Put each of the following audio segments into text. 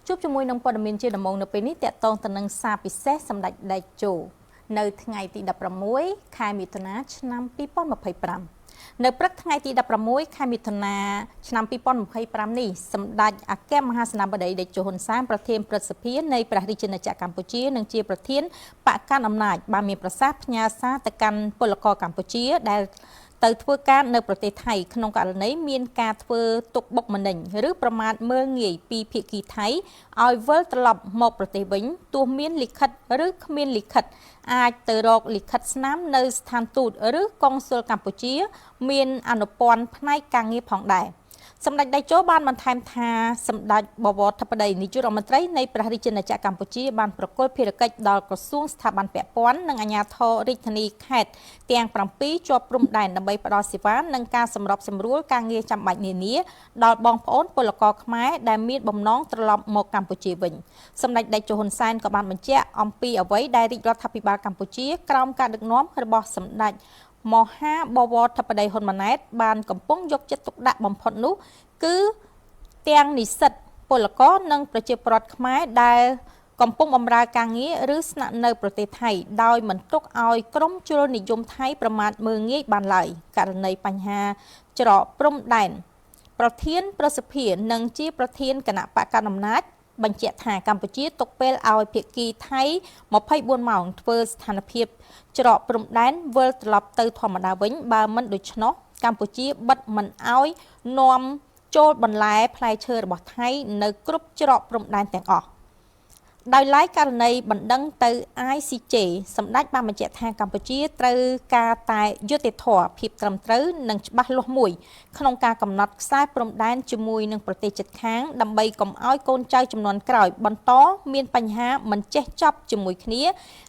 ជួបជាមួយនឹងព័ត៌មានជាដំបូងនៅពេលនេះទាក់ទងទៅនឹងសារពិសេសសម្ដេចតេជោនៅថ្ងៃទី16ខែមិថុនាឆ្នាំ2025នៅព្រឹកថ្ងៃទី16ខែមិថុនាឆ្នាំ2025នេះសម្ដេចអគ្គមហាសេនាបតីតេជោហ៊ុនសែនប្រធានព្រឹទ្ធសភានៃព្រះរាជាណាចក្រកម្ពុជានិងជាប្រធានបក្សកាន់អំណាចបានមានប្រសាសន៍ផ្ញើសារទៅកាន់ពលករកម្ពុជាដែលទៅធ្វើការនៅប្រទេសថៃក្នុងករណីមានការធ្វើទុក្ខបុកម្នេញឬប្រមាថមើលងាយពីភាគីថៃឲ្យវិលត្រឡប់មកប្រទេសវិញទោះមានលិខិតឬគ្មានលិខិតអាចទៅរកលិខិតស្នាមនៅស្ថានទូតឬកុងស៊ុលកម្ពុជា មានអនុព័ន្ធផ្នែកការងារផងដែរសម្ដេចតេជោបានបន្ថែមថាសម្ដេចបវរធិបតីនាយករដ្ឋមន្ត្រីនៃព្រះរាជាណាចក្រកម្ពុជាបានប្រគល់ភារកិច្ចដល់ក្រសួងស្ថាប័នពាក់ព័ន្ធនិងអាជ្ញាធររាជធានីខេត្តទាំង7ជាប់ព្រំដែនដើម្បីផ្ដល់សេវានិងការសម្របសម្រួលការងារចាំបាច់នានាដល់បងប្អូនពលករខ្មែរដែលមានបំណងត្រឡប់មកកម្ពុជាវិញសម្ដេចតេជោហ៊ុនសែនក៏បានបញ្ជាក់អំពីអ្វីដែលរាជរដ្ឋាភិបាលកម្ពុជាក្រោមការដឹកនាំរបស់សម្ដេចមហាបវរធិបតីហ៊ុនម៉ាណែតបានកំពុងយកចិត្តទុកដាក់បំផុតនោះគឺទាំងនិស្សិតពលករនិងប្រជាពលរដ្ឋខ្មែរដែលកំពុងបម្រើការងារឬស្នាក់នៅប្រទេសថៃដោយមិនទុកឲ្យក្រុមជ្រុលនិយមថៃប្រមាថមើលងាយបានឡើយករណីបញ្ហាច្រកព្រំដែនប្រធានប្រសិទ្ធិនិងជាប្រធានគណបក្សកាន់អំណាចបញ្ជាក់ថាកម្ពុជាទុកពេលឲ្យភាគីថៃ24ម៉ោងធ្វើស្ថានភាពច្រកព្រំដែនវិលត្រឡប់ទៅធម្មតាវិញបើមិនដូច្នោះកម្ពុជាបិទមិនឲ្យនាំចូលបន្លែផ្លែឈើរបស់ថៃនៅគ្រប់ច្រកព្រំដែនទាំងអស់ដោយឡែកករណីបណ្ដឹងទៅ ICJ សម្ដេចបានបញ្ជាក់ថាកម្ពុជាត្រូវការតែយុត្តិធម៌ភាពត្រឹមត្រូវនិងច្បាស់លាស់មួយក្នុងការកំណត់ខ្សែព្រំដែនជាមួយនឹងប្រទេសជិតខាងដើម្បីកុំឲ្យកូនចៅជំនាន់ក្រោយបន្តមានបញ្ហាមិនចេះចប់ជាមួយគ្នា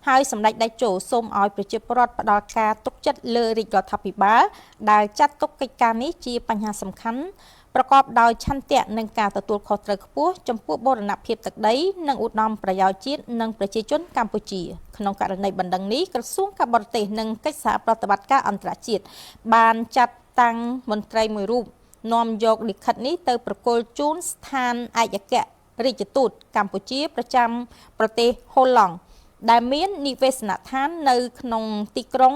ហើយសម្ដេចតេជោសូមឲ្យប្រជាពលរដ្ឋផ្ដល់ការទុកចិត្តលើរាជរដ្ឋាភិបាលដែលចាត់ទុកកិច្ចការនេះជាបញ្ហាសំខាន់ប្រកបដោយឆន្ទៈនិងការទទួលខុសត្រូវខ្ពស់ចំពោះបូរណភាពទឹកដីនិងឧត្តមប្រយោជន៍ជាតិនិងប្រជាជនកម្ពុជាក្នុងករណីបណ្ដឹងនេះក្រសួងការបរទេសនិងកិច្ចសហប្រតិបត្តិការអន្តរជាតិបានចាត់តាំងមន្ត្រីមួយរូបនាំយកលិខិតនេះទៅប្រគល់ជូនស្ថានឯកអគ្គរាជទូតកម្ពុជាប្រចាំប្រទេសហូឡង់ដែលមាននិវេសនដ្ឋាននៅក្នុងទីក្រុង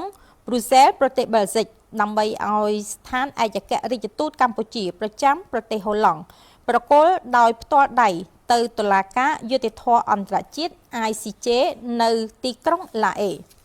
ប្រូសែលប្រទេសបែលហ្សិកដើម្បីឲ្យស្ថានឯកអគ្គរាជទូតកម្ពុជាប្រចាំប្រទេសហូឡង់ប្រគល់ដោយផ្ទាល់ដៃទៅតុលាការយុត្តិធម៌អន្តរជាតិ ICJ នៅទីក្រុងឡាអេ។